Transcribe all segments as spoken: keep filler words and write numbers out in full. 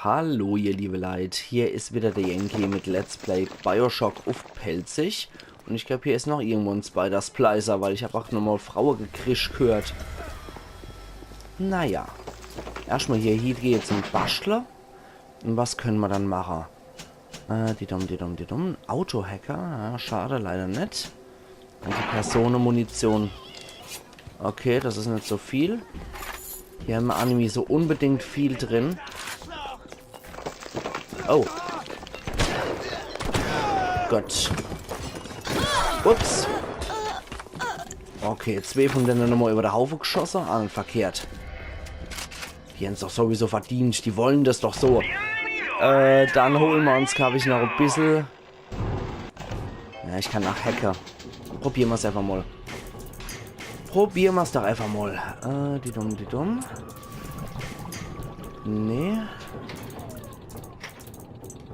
Hallo, ihr liebe Leit, hier is wieder der Yankee mit Let's Play Bioshock uff Pälzisch. Und ich glaub, hier is noch irgendwo en Spider-Splicer, weil ich hab auch nochmal Frauegekrisch gehört. Naja. Erstmal hier, hier geht's zum Bastler. Und was können wir dann machen? Äh, die dumm, die dumm, die dumm. Autohacker, ja, schade, leider net. Antipersone-Munition. Okay, das is net so viel. Hier haben wir auch nicht so unbedingt viel drin. Oh. Gott. Ups. Okay, zwei von denen nochmal über der Haufe geschosse. Ah, net verkehrt. Die haben's doch sowieso verdient. Die wollen das doch so. Äh, dann holen wir uns, glaub ich, noch ein bisschen. Ja, ich kann nach Hacker. Probieren wir's einfach mal. Probieren wir's doch einfach mal. Äh, die dumm, die dumm. Nee.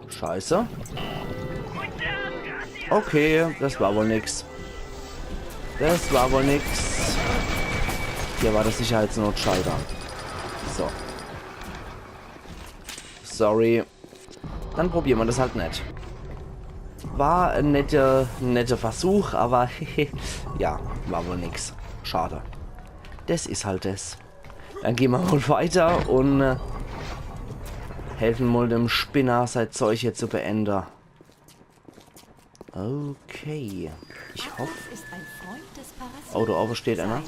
Scheiße. Okay, das war wohl nix. Das war wohl nix. Hier war der Sicherheitsnotschalter. So. Sorry. Dann probieren wir das halt net. War ein netter, netter Versuch, aber ja, war wohl nix. Schade. Das is halt das. Dann gehen wir wohl weiter und äh, helfen mal dem Spinner, sein Zeug hier zu beenden. Okay. Ich hoffe. Oh, da oben steht einer.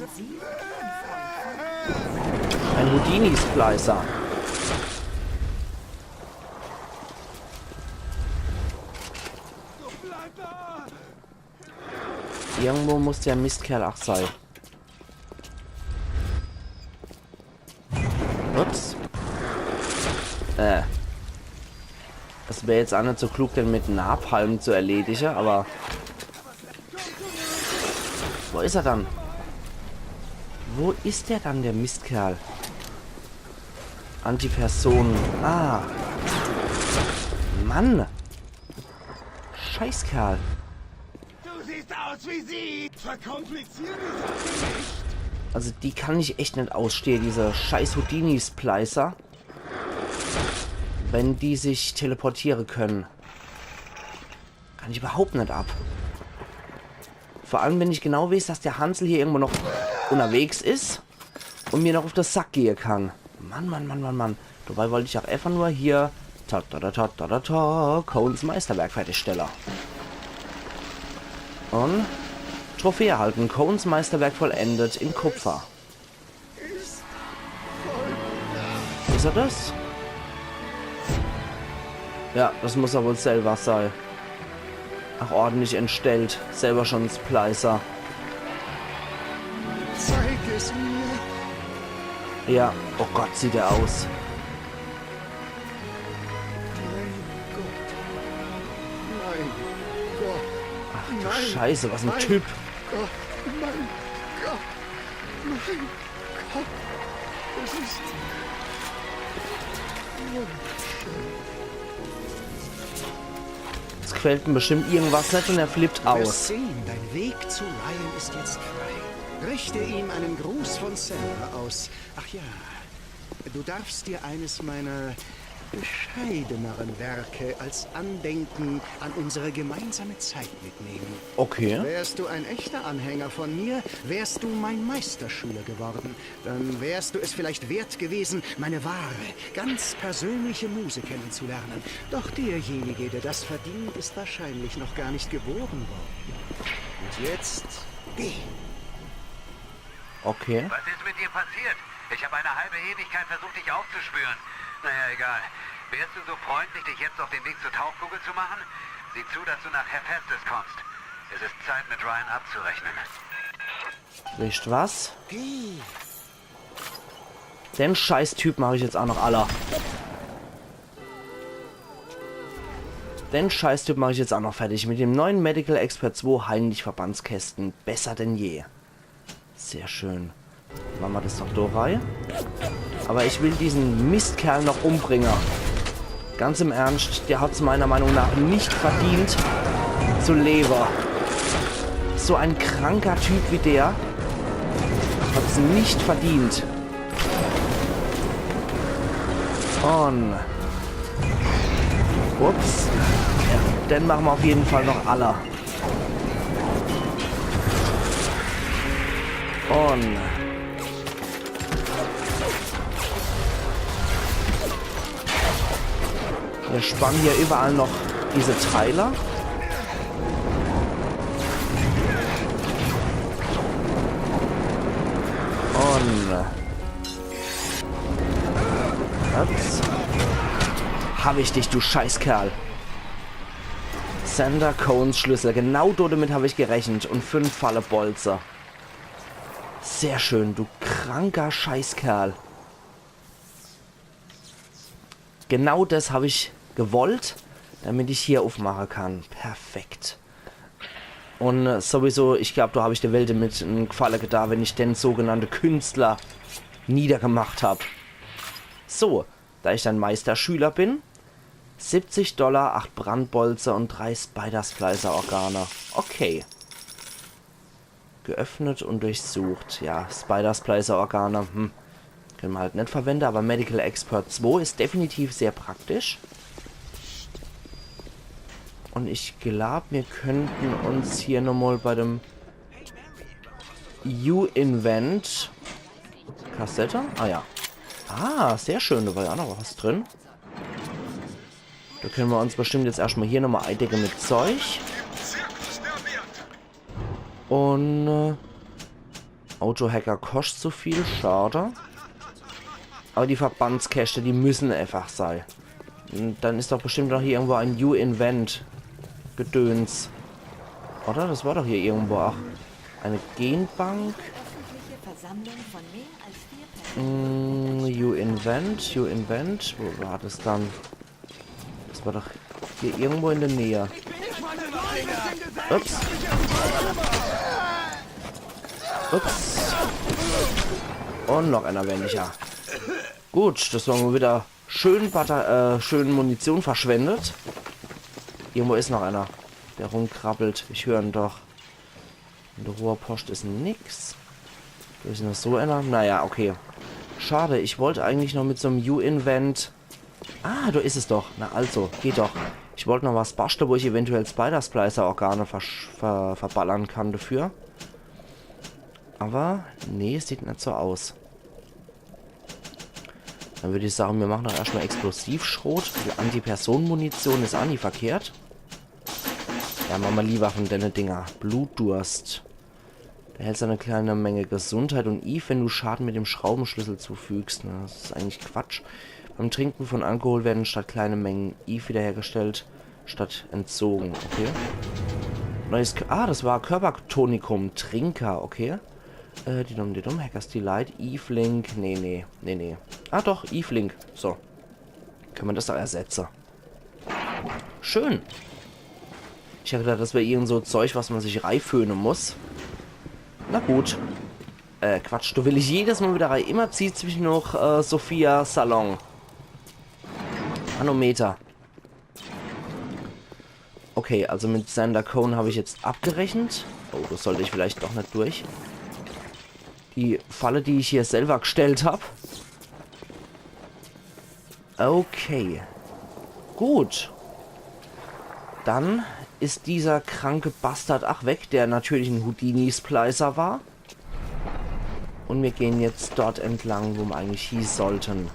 Ein Houdini-Splicer. Irgendwo muss der Mistkerl auch sein. Ups. Äh. Das wär jetzt auch net so klug, den mit Napalm zu erledige, aber wo is er dann? Wo is der dann, der Mistkerl? Antipersonen. Ah. Mann. Scheißkerl. Du siehst aus wie sie! Verkomplizier die Sache nicht! Also die kann ich echt net ausstehe, diese scheiß Houdini-Splicer. Wenn die sich teleportiere können. Kann ich überhaupt net ab. Vor allem, wenn ich genau weeß, dass der Hansel hier irgendwo noch unterwegs is und mir noch auf de Sack gehe kann. Mann, Mann, Mann, Mann, Mann. Dabei wollt ich auch einfach nur hier ta ta ta ta ta ta ta Coens Meisterwerk fertigstelle. Und Trophäe erhalten. Coens Meisterwerk vollendet in Kupfer. Is er das? Ja, das muss er wohl selber sei. Ach, ordentlich entstellt. Selber schon Splicer. Zeig es mir. Ja, oh Gott, sieht er aus. Mein Gott. Mein Gott. Ach du Scheiße, was ein Typ. Gott. Mein Gott. Mein Gott. Es ist wunderschön. Jetzt gefällt ihm bestimmt irgendwas net und er flippt aus. Du wirst sehen, dein Weg zu Ryan ist jetzt frei. Richte ihm einen Gruß von Sandra aus. Ach ja, du darfst dir eines meiner bescheideneren Werke als Andenken an unsere gemeinsame Zeit mitnehmen. Okay. Wärst du ein echter Anhänger von mir, wärst du mein Meisterschüler geworden. Dann wärst du es vielleicht wert gewesen, meine wahre, ganz persönliche Muse kennenzulernen. Doch derjenige, der das verdient, ist wahrscheinlich noch gar nicht geboren worden. Und jetzt, geh. Okay. Was ist mit dir passiert? Ich habe eine halbe Ewigkeit versucht, dich aufzuspüren. Naja, egal. Wärst du so freundlich, dich jetzt auf den Weg zur Tauchkugel zu machen? Sieh zu, dass du nach Hephaestus kommst. Es ist Zeit, mit Ryan abzurechnen. Wisst was? Den Scheißtyp mach ich jetzt auch noch, Alter. Den Scheißtyp mach ich jetzt auch noch fertig. Mit dem neuen Medical Expert zwei Heimlich Verbandskästen. Besser denn je. Sehr schön. Mache mer das doch do rei. Aber ich will diesen Mistkerl noch umbringe. Ganz im Ernst, der hat's meiner Meinung nach nicht verdient zu lebe. So ein kranker Typ wie der hat's nicht verdient. Und Ups. Den mache mer uff jeden Fall noch alle. Un mir spanne hier iwwerall noch diese Teile. Un jetzt hab ich dich, du Scheißkerl. Xander Cohns Schlüssel. Genau do demit hab ich gerechnet. Un fünf Fallebolze. Sehr schön, du kranker Scheißkerl. Genau des hab ich gewollt, damit ich hier uffmache kann. Perfekt. Un, äh, sowieso, ich glaab, do hab ich de Welt demit en Gfalle getan, wenn ich den sogenannte Künstler niedergemacht hab. So, da ich dein Meisterschüler bin, siebzig Dollar, acht Brandbolze un drei Spider-Splicer-Organe. Okay. Geöffnet und durchsucht. Ja, Spider-Splicer-Organe, hm. Könne mer halt net verwende, awwer Medical Expert zwei is definitiv sehr praktisch. Un ich glaab, mir könnten uns hier nochmol bei dem U-Invent Kassette? Ah ja. Ah, sehr schön, do war jo ach noch was drin. Do könne mer uns bestimmt jetzt erschtmol hier nochmol eidecke mit Zeug. Un, äh, Autohacker koscht zu viel, schade. Awwer die Verbandskäschte, die müssen eifach sei. Un dann is doch bestimmt noch hier irgendwo en U-Invent-Gedöns. Oder? Des war doch hier irgendwo ach. Eine Genbank. Öffentliche Versammlung von mehr als vier Personen. Mm, U-Invent, U-Invent. Wo war des dann? Des war doch hier irgendwo in de Näh. Ups. Ups. Un noch ener weniger. Gut, des war mol widder schön Batter-, äh, schön Munition verschwendet. Irgendwo is noch ener, der rumkrabbelt. Ich hör en doch. In de Rohrposcht is nix. Do is noch so ener. Naja, okay. Schade, ich wollt eigentlich noch mit so'm U-Invent. Ah, do is es doch. Na also, geht doch. Ich wollt noch was bastle, wo ich eventuell Spider-Splicer-Organe versch-, ver-, verballern kann dafür. Awwer, nee, sieht net so aus. Dann würd ich sage, mir mache doch erschtmol Explosivschrot. Die Antipersonenmunition is ach nie verkehrt. Ja, mache mer liewer von denne Dinger. Blutdurst. Du erhältst eine kleine Menge Gesundheit und Eve, wenn du Schaden mit dem Schraubenschlüssel zufügst. Na, des is eigentlich Quatsch. Beim Trinken von Alkohol werden statt kleine Mengen Eve wiederhergestellt, statt entzogen. Okay. Neues K-, ah, des war Körpertonikum. Trinker, okay. Äh, die dumm, die dumm. Hackers Delight. Eve Link. Nee, nee, nee, nee. Ah, doch, Eve Link. So. Könne mer des ach ersetze. Schön. Ich hab gedacht, des wär irgend so Zeug, was mer sich reiföhne muss. Na gut. Äh, Quatsch, do will ich jedes Mol widder rei. Immer zieht's mich noch, äh, Sophia Salon. Manometer. Okay, also mit Xander Cohen hab ich jetzt abgerechnet. Oh, do sollt ich vielleicht doch net durch. Die Falle, die ich hier selwer gestellt hab. Okay. Gut. Dann is dieser kranke Bastard ach weg, der natürlich en Houdini-Splicer war. Un mir gehn jetzt dort entlang, wo mer eigentlich hie sollten.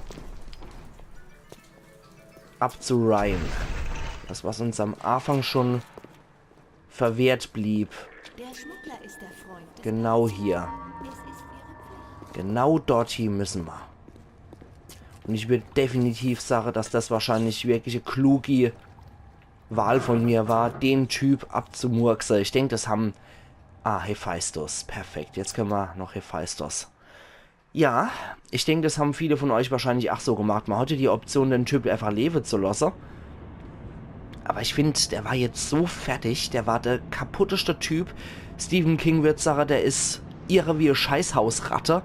Ab zu Ryan. Des, was uns am Afang schun verwehrt blieb. Der Schmuggler ist der Freund des Genau hier. Es ist ihre Pflicht. Genau dort hie müsse mer. Un ich würd definitiv sage, dass des wahrscheinlich wirklich e klugi Wahl von mir war, den Typ abzumurkse. Ich denk, des ham... Ah, Hephaistos. Perfekt. Jetzt könne mer noch Hephaistos. Ja, ich denk, des ham viele von euch wahrscheinlich ach so gemacht. Mer hat jo die Option, den Typ eifach lewe zu losse. Awwer ich find, der war jetzt so fertig. Der war de kaputteste Typ. Stephen King würd sage, der is irre wie e Scheißhausratte.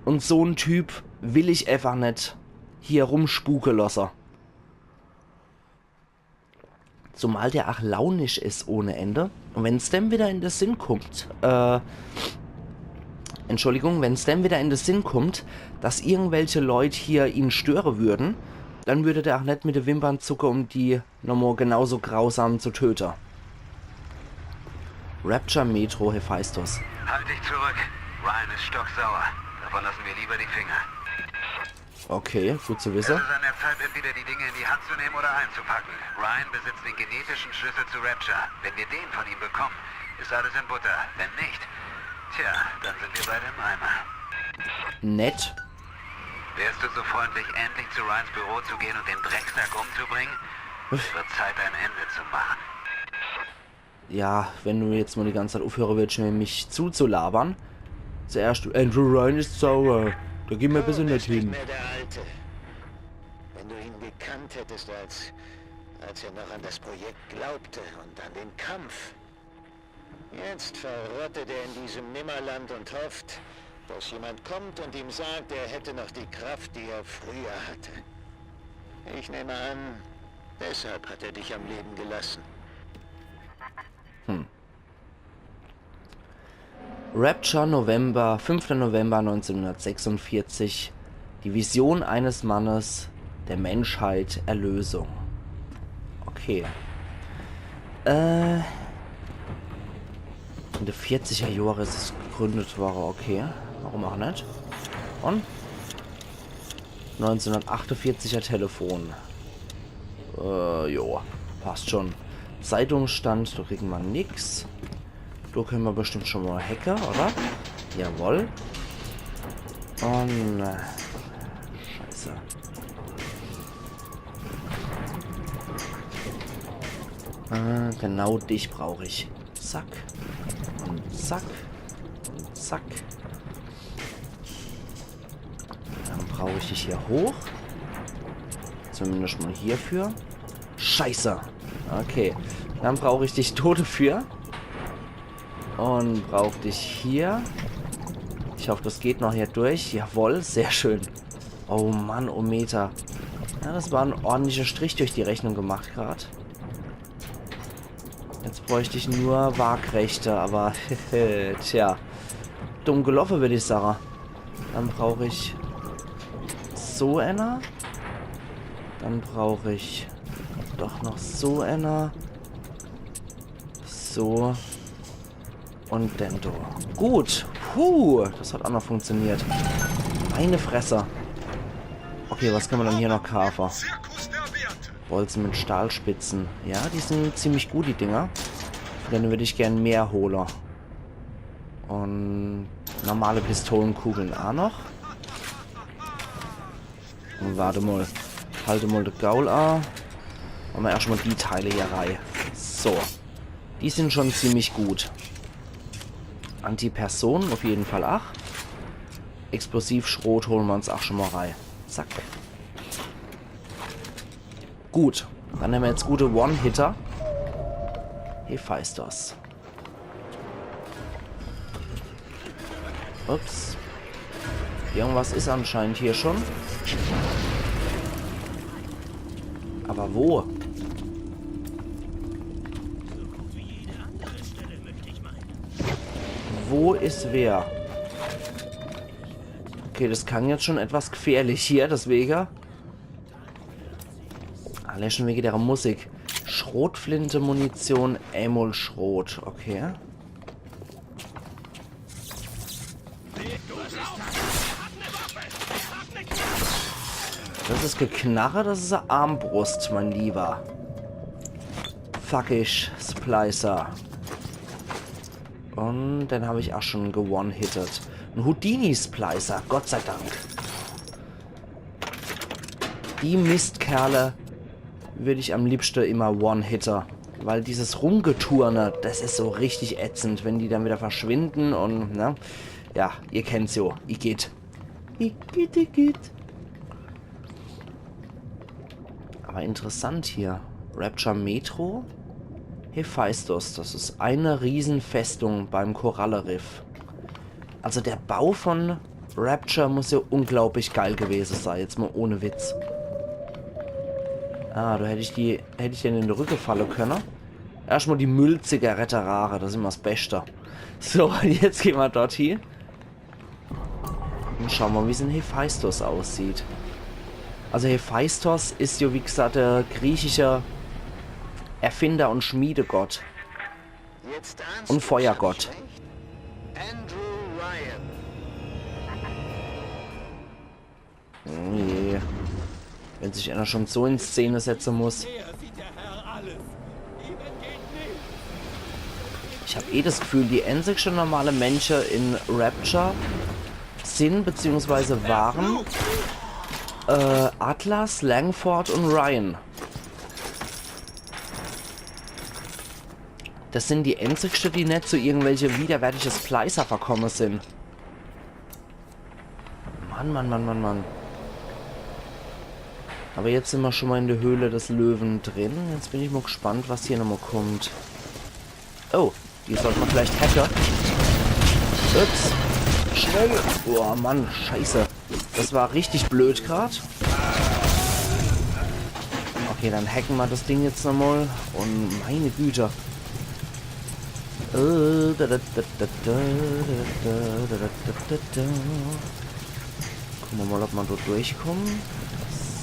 Un so'n Typ will ich eifach net hier rumspuke losse. Zumal der ach launisch is ohne Ende. Un wenn's dem widder in de Sinn kummt, äh, Entschuldigung, wenn's dem widder in de Sinn kummt, dass irgendwelche Leut hier ihn störe würden, dann würd der ach net mit de Wimpern zucke, um die nochmal genauso grausam zu töte. Rapture Metro Hephaistos. Halt dich zurück. Ryan ist stocksauer. Davon lassen wir lieber die Finger. Okay, gut zu wissen. Es ist an der Zeit, entweder die Dinge in die Hand zu nehmen oder einzupacken. Ryan besitzt den genetischen Schlüssel zu Rapture. Wenn wir den von ihm bekommen, ist alles in Butter. Wenn nicht, tja, dann sind wir beide im Eimer. Nett. Wärst du so freundlich, endlich zu Ryans Büro zu gehen und den Drecksack umzubringen? Es wird Zeit, ein Ende zu machen. Ja, wenn du jetzt mal die ganze Zeit aufhören würdest, mir mich zuzulabern. Zuerst, Andrew Ryan ist sauer. Da gehen wir besser nicht hin. Du bist nicht mehr der Alte. Wenn du ihn gekannt hättest, als, als er noch an das Projekt glaubte und an den Kampf. Jetzt verrottet er in diesem Nimmerland und hofft, dass jemand kommt und ihm sagt, er hätte noch die Kraft, die er früher hatte. Ich nehme an, deshalb hat er dich am Leben gelassen. Hm. Rapture, November, fünfter November neunzehnhundertsechsundvierzig. Die Vision eines Mannes, der Menschheit Erlösung. Okay. Äh. In de vierziger Jahre ist es gegründet worden, okay. Warum auch net? Und? Neunzehnhundertachtundvierziger Telefon. Äh, jo, passt schon. Zeitungsstand, da kriegen wir nix. Da können wir bestimmt schon mal hacke, oder? Jawohl. Und, äh, scheiße. Äh, genau dich brauch ich. Zack. Und zack. Und zack. Dann brauch ich dich hier hoch. Zumindest mal hierfür. Scheiße. Okay. Dann brauch ich dich do dafür. Und brauch dich hier. Ich hoff, das geht noch hier durch. Jawohl, sehr schön. Oh Mann, oh Meter. Ja, das war ein ordentlicher Strich durch die Rechnung gemacht grad. Jetzt bräucht ich nur Waagrechte, aber tja. Dumm geloffe, würd ich sage. Dann brauch ich so einer. Dann brauch ich doch noch so einer. So. Und dann do. Gut. Puh, das hat auch noch funktioniert. Meine Fresse. Okay, was kann man dann hier noch kaufen? Bolzen mit Stahlspitzen. Ja, die sind ziemlich gut, die Dinger. Von denen würd ich gern mehr hole. Und normale Pistolenkugeln auch noch. Und warte mal. Halte mal de Gaul an. Mache mer erstmal die Teile hier rei. So. Die sind schon ziemlich gut. Antipersonen auf jeden Fall. Ach. Explosivschrot holen wir uns auch schon mal rei. Zack. Gut. Dann haben wir jetzt gute One-Hitter. Hephaistos. Ups. Irgendwas ist anscheinend hier schon. Aber wo? Wo ist wer? Okay, das kann jetzt schon etwas gefährlich hier, deswegen. Alle schon wegen der Musik. Schrotflinte, Munition, einmal Schrot. Okay. Das ist Geknarre, das ist eine Armbrust, mein Lieber. Fuck ich, Splicer. Und den habe ich auch schon ge-one-hitted. Ein Houdini-Splicer, Gott sei Dank. Die Mistkerle würd ich am liebsten immer one-hitte. Weil dieses Rumgeturne, das ist so richtig ätzend, wenn die dann wieder verschwinden und, ne? Ja, ihr kennt's jo. Igitt. Igitt, igitt. Aber interessant hier. Rapture Metro? Hephaistos, das ist eine Riesenfestung beim Korallenriff. Also der Bau von Rapture muss ja unglaublich geil gewesen sein, jetzt mal ohne Witz. Ah, da hätt ich die, hätt ich denen in den Rücken fallen können. Erstmal die Müllzigarette rauchen, das ist immer das Beste. So, jetzt gehen wir dort hin. Und schauen wir, wie es in Hephaistos aussieht. Also Hephaistos is jo, wie gesagt, der griechische Erfinder und Schmiedegott. Jetzt ernst. Und Feuergott. Andrew Ryan. Oh je. Wenn sich einer schon so in Szene setzen muss. Ich hab eh das Gefühl, die einzigste normale Menschen in Rapture sind beziehungsweise waren äh, Atlas, Langford und Ryan. Das sind die einzigste, die net zu irgendwelche widerwärtige Splicer verkommen sind. Mann, Mann, Mann, Mann, Mann. Aber jetzt sind wir schon mal in der Höhle des Löwen drin. Jetzt bin ich mal gespannt, was hier nochmal kommt. Oh, die sollte man vielleicht hacken. Ups. Schnell. Oh Mann, scheiße. Das war richtig blöd grad. Okay, dann hacken wir das Ding jetzt nochmal. Und meine Güte. Äh, da, da, da. Gucken wir mal, ob wir dort durchkommen.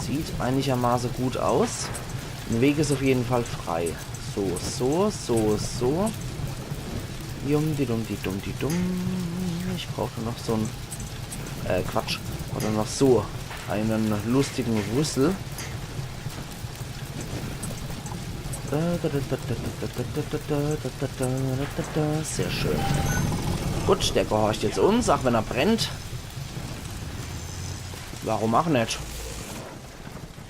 Sieht einigermaßen gut aus. Ein Weg ist auf jeden Fall frei. So, so, so, so. Jum, di dum, di dum, di dum. Ich brauche noch so ein... Äh, Quatsch. Oder noch so einen lustigen Rüssel. Sehr schön. Gut, der gehorcht jetzt uns, auch wenn er brennt. Warum auch net?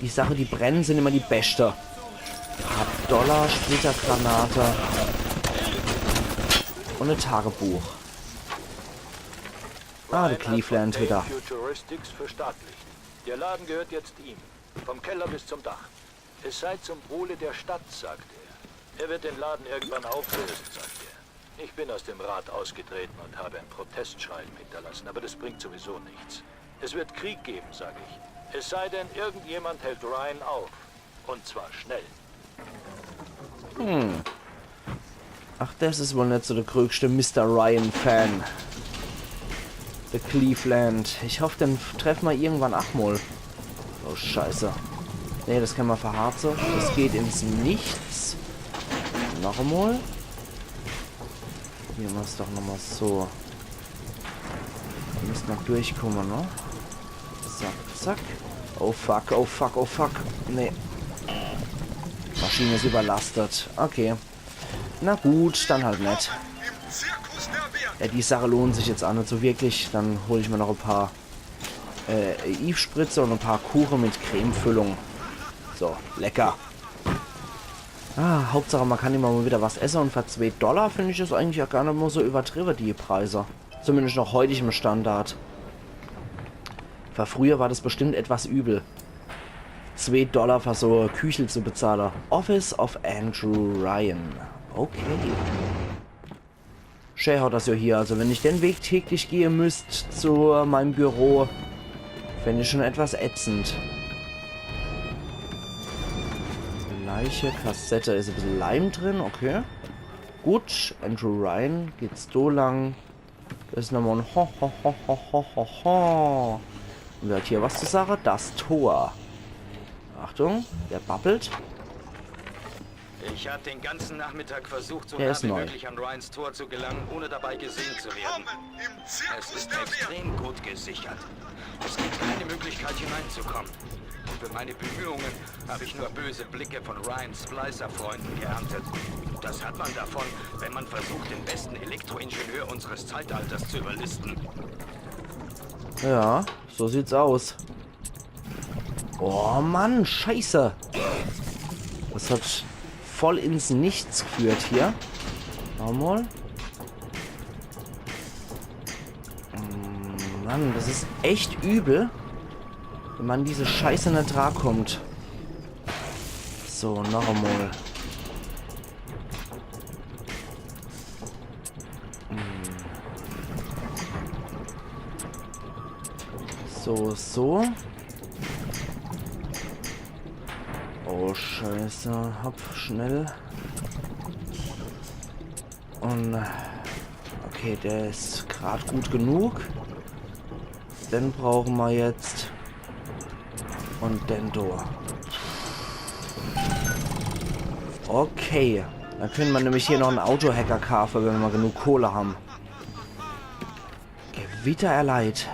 Die Sache, die brennen, sind immer die beste. Paar Dollar, Splittergranate. Und ein Tagebuch. Ah, der Cleveland wieder. Futuristics verstaatlicht. Der Laden gehört jetzt ihm. Vom Keller bis zum Dach. Es sei zum Wohle der Stadt, sagt er. Er wird den Laden irgendwann auflösen, sagt er. Ich bin aus dem Rat ausgetreten und habe ein Protestschreiben hinterlassen, aber das bringt sowieso nichts. Es wird Krieg geben, sage ich. Es sei denn, irgendjemand hält Ryan auf. Und zwar schnell. Ach, das is wohl net so der größte Mister Ryan-Fan. Der Cleveland. Ich hoff, den f- treffen wir irgendwann auch mal. Oh, scheiße. Nee, das können wir verharzen. Das geht ins Nichts. Noch einmal. Probieren wir's doch nochmal so. Da müssen wir durchkommen, ne? Zack, zack. Oh fuck, oh fuck, oh fuck. Nee. Maschine ist überlastet. Okay. Na gut, dann halt net. Ja, die Sache lohnt sich jetzt auch net so wirklich. Dann hol ich mir noch ein paar äh, Eve-Spritze und ein paar Kuchen mit Cremefüllung. So, lecker. Ah, Hauptsache, man kann immer mal wieder was essen und für zwei Dollar finde ich es eigentlich auch gar nicht mal so übertrieben, die Preise. Zumindest nach heutigem Standard. Für früher war das bestimmt etwas übel, zwei Dollar für so Küchel zu bezahlen. Office of Andrew Ryan. Okay. Schä hat das ja hier. Also wenn ich den Weg täglich gehen müsst zu meinem Büro, fänd ich schon etwas ätzend. Leiche, Kassette, ist ein bisschen Leim drin, okay. Gut, Andrew Ryan, geht's do lang. Das ist nochmal ein Ho, ho, ho, ho, ho, ho, ho. Und wer hat hier was zu sagen? Das Tor. Achtung, der babbelt. Ich habe den ganzen Nachmittag versucht, so Der nah ist wie neu. möglich an Ryans Tor zu gelangen, ohne dabei gesehen zu werden. Es ist extrem gut gesichert. Es gibt keine Möglichkeit, hineinzukommen. Und für meine Bemühungen habe ich nur böse Blicke von Ryans Splicer-Freunden geerntet. Das hat man davon, wenn man versucht, den besten Elektroingenieur unseres Zeitalters zu überlisten. Ja, so sieht's aus. Oh Mann, scheiße. Das hat voll ins Nichts geführt hier. Nochmal. Mm, Mann, das ist echt übel, wenn man diese Scheiße net drankommt. So, noch einmal. Hm. So, so. Oh, scheiße. Hopp, schnell. Und... Okay, der ist grad gut genug. Den brauchen wir jetzt. Und dann do. Okay. Dann könne mer nämlich hier noch en Autohacker kaafe, wenn mer genug Kohle ham. Gewitter erleid.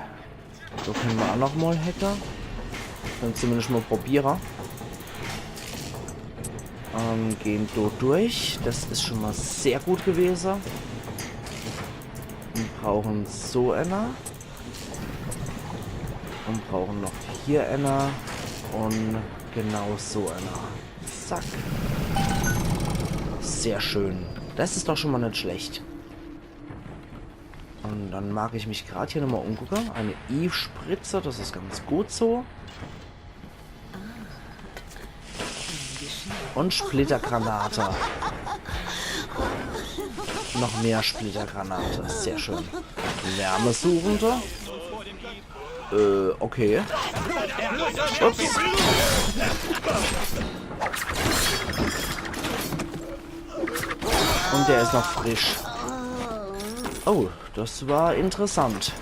So könne mer ach noch mol hacke. Dann zumindest mol probiere. Ähm, gehn do durch. Das is schon mol sehr gut gewese. Mir brauchen so einer. Und brauchen noch hier einer. Und genau so einer. Zack. Sehr schön. Das is doch schon mol net schlecht. Und dann mag ich mich grad hier nochmol umgucke. Eine Eve-Spritze, das is ganz gut so. Und Splittergranate. Noch mehr Splittergranate, sehr schön. Wärmesuchende. Äh, okay. Ups. Und der is noch frisch. Oh, das war interessant.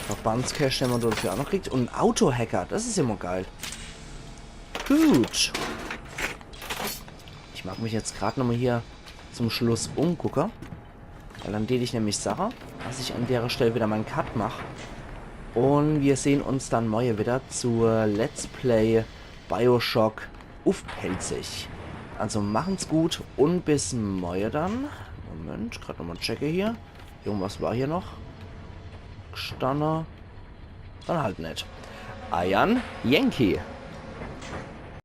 Verbandscash, den mer dafür ach noch kriegt. Und en Autohacker, das is immer geil. Gut. Ich mag mich jetzt grad nochmol hier zum Schluss umgucke. Weil dann deet ich nämlich sache, dass ich an dere Stell wieder mein Cut mach. Und mir sehn uns dann morje wieder zu Let's Play Bioshock uff Pälzisch. Also machen's gut und bis morje dann. Moment, grad nochmol checke hier. Irgendwas war hier noch gstanne. Dann halt net. Eiern Yankee.